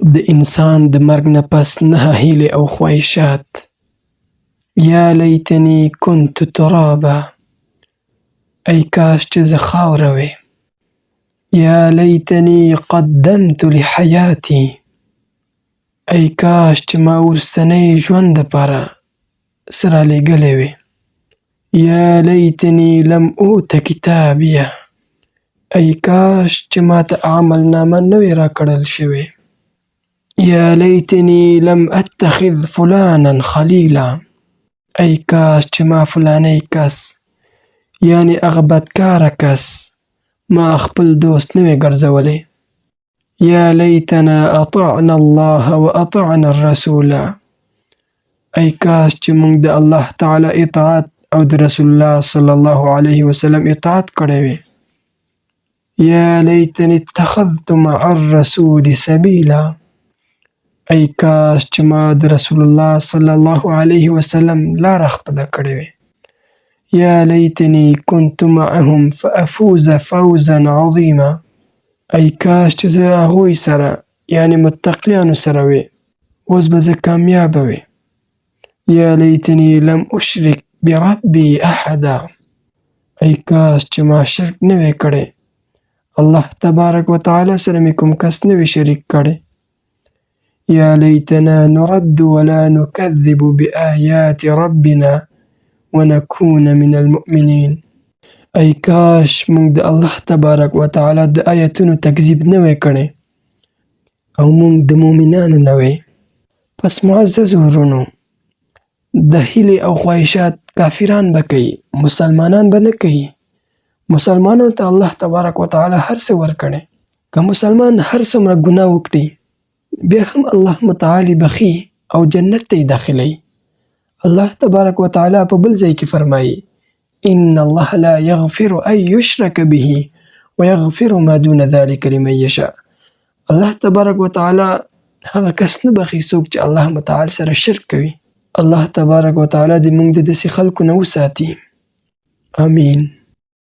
د انسان د مرګ نه پس نهه هیلې او خواهشات. یا لیتني کنت ترابا، ای کاش چې زه خاوره وی. یا لیتني قدمت لحیاتي، ای کاش چې ما وروستنی ژوند دپاره څه رالیږلی وی. یا لیتني لم اوت کتابیه، ای کاش چې ماته عملنامه نه وی راکړل شوې. یا لیتني لم اتخذ فلانا خلیلا، ای کاش چې ما فلانی کس، یعنې هغه بدکاره کس، ما خپل دوست نه وی ګرځولی. یا لیتنا اطعنا الله واطعنا الرسول، ای کاش چې موږ د الله تعالی اطاعت او د رسول الله صلی الله علیه وسلم اطاعت کړی وی. یا لیتني اتخذت مع الرسول سبیلا، ای کاش چې ما د رسول الله صلی الله علیه وسلم لاره خپله کړې وی. یا لیتني کنت معهم فافوز فوزا عظیما، ای کاش چې زه هغوی سره یعنې متقیانو سره وی، اوس به زه کامیابه وی. یا لیتني لم اشرک بربي احدا، ای کاش چې ما شرک نه وی کړی، الله تبارک وتعالی سره مې کوم کس نه وی شریک کړی. یا لیتنا نرد ولا نکذب بآیات ربنا ونکون من المؤمنین، ای کاش موږ د الله تبارک وتعالی د آیتونو تکذیب نه وی کړی او موږ د مؤمنانو نه وی. پس معززو وروڼو، د هیلې او خواهشات کافران به کوي، مسلمانان به نه کوي. مسلمانانو ته الله تبارک وتعالی هر څه ورکړي. که مسلمان هر څومره ګناه وکړي، بیا هم الله متعال یې بخښي او جنت ته یې داخلوي. الله تبارک وتعالی په بل ځای کې فرمایي: ان الله لا یغفر ان یشرک به ویغفر ما دون ذلک لمن یشاء. الله تبارک وتعالی هغه کس نه بخښي څوک چې الله متعال سره شرک کوي. الله تبارک وتعالی دې موږ د داسې خلکو نه وساتي. آمین.